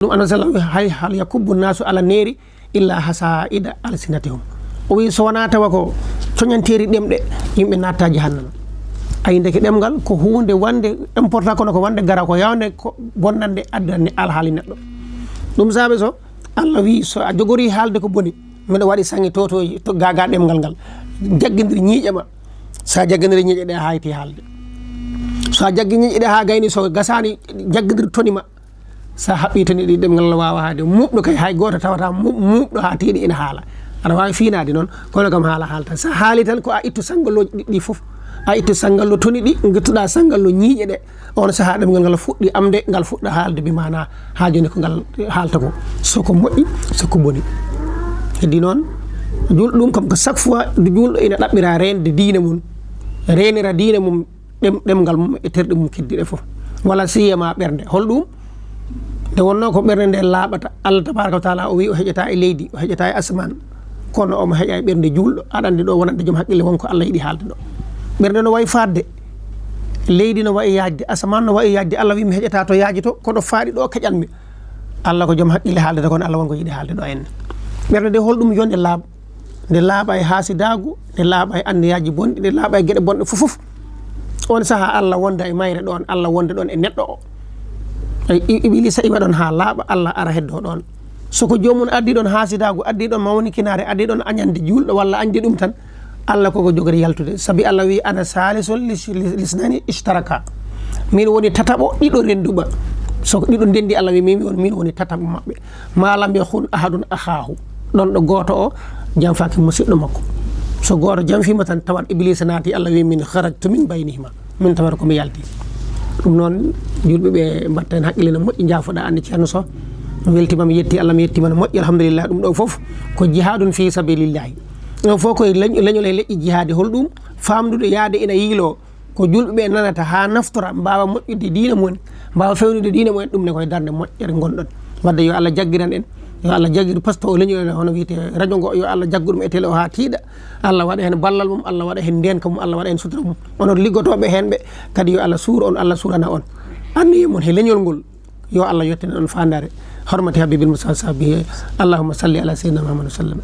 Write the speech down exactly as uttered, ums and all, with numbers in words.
Ɗum Annabi sallallahu alaihi wasallam wi, "Hay hal yakubbu nasu ala neri illa hasaida alsinatihum." O wi, "So wonaa tawa ko coñanteeri ɗemɗe, yimɓe natta jahannama." Ayi, ndeke ɗemngal ko huunde wonde important, kono ko wonde gara ko yawnde ko bonnande, addande alhaali neɗɗo. Ɗum saabe so Allah wi, "So a jogori haalde ko boni, miɗo waɗi saŋe totooji to gaga ɗemngal ngal. Jaggindir ñiiƴe ma." So a jaggindirii ñiiƴe ɗe, a hayti haalde. So a jaggi ñiiƴe ɗe haa gayni, so gasaani, jaggindir toni ma. So a haɓɓii toni ɗi, ɗemngal ngal waawa haayde. Muɓɗo kay, hay gooto tawata mu-, muɓɗo haa tiiɗi ina haala. Aɗa waawi fiinaade noon, kono kam haala haalta. So a haali tan, ko a ittu sangalooji ɗiɗi ɗi fof. A ittu sangallo toni ɗi, ngittuɗaa sangallo ñiiƴe ɗe. On sahaa ɗemngal ngal fuɗɗi amde, ngal fuɗɗa haalde, bi maanaa haa jooni ko ngal haalta ko. So ko moƴƴi, so ko boni. Heddi noon, juulɗo ɗum kam ko chaque fois nde juulɗo ina ɗaɓɓira reende diine mum, reenira diine mum, ɗem-, ɗemngal mum e terɗe mum keddiɗe fof. Wala siyama ɓernde. Hol ɗum? Nde wonnoo ko ɓernde nde laaɓata, Allah tabaraka wa taala o wi o heƴata e leydi, o heƴata e asamaan. Kono omo heƴa e ɓernde juulɗo, aɗa anndi ɗo wonande joom haqqille won ko Allah yiɗi haalde ɗo. Ɓernde no wayi fadde, leydi no wayi yaajde, asamaan no wayi yaajde, Allah wi mi heƴata to yaaji to, kono faaɗi ɗo keƴanmi. Allah ko joom haqqille haaldata, kono Allah won ko yiɗi haalde ɗo enne. Ɓernde nde hol ɗum yo nde laaɓ? Nde laaɓa e haasidaagu, nde laaɓa e anniyaaji bonɗi, nde laaɓa e geɗe bonɗe fof fof. On sahaa Allah wonda e mayre ɗon, Allah wonda ɗon e neɗɗo o. Ay, i-, Ibiliisa iwa ɗon haa laaɓa, Allah ara heddo ɗon. So ko joomum addi ɗon haasidaagu, addi ɗon mawnikinaare, addi ɗon añande juulɗo walla añde ɗum tan, Allah koko jogori yaltude. Sabi Allah wi, "Ana saalisul lis-, lis-, lisnani ishtaraka." Min woni tataɓo ɗiɗo rennduɓe. So ko ɗiɗo ndenndi, Allah wi, "Min woni, min woni tataɓo maɓɓe." "Ma lam yakhun ahadun akhaahu." Ɗon ɗo gooto o janfaaki musiɗɗo makko. So gooto janfiima tan, tawat Ibiliisa naati, Allah wi, "Min kharajtu min baynihima." Min tawata ko mi yalti. Ɗum noon, juulɓe ɓe mbatta heen haqqille no moƴƴi, njaafoɗa Anne Ceerno Soh. Mi weltiima, mi yetti Allah, mi yettiima no moƴƴi, alhamdulillah. Ɗum ɗo fof ko jihaadun fi sabilillahi. Ɗum fof koye leñ-, leñol e leƴƴi jihaade. Hol ɗum? Faamdude yaade ina yiiloo. Ko juulɓe ɓe nanata haa naftora, mbaawa moƴƴude diine mumen, mbaawa fewnude diine mumen, ɗum ne koye darnde moƴƴere ngonɗon. Wadde yo Allah jaggiran en, yo Allah jaggir poste o leñol en, hono wiyetee radio ngo, yo Allah jaggu ɗum e télé o haa tiiɗa. Allah waɗa heen ballal mum, Allah waɗa heen ndeenka mum, Allah waɗa heen sutura mum. Onon liggotooɓe heen ɓe, kadi yo Allah suur on, Allah suurana on. Anniye mon he leñol ngol, yo Allah yettin on faandaare. Hormati Habibil Mustafa sahbihi. Allahumma salli ala sayyidina Muhammad wa sallam.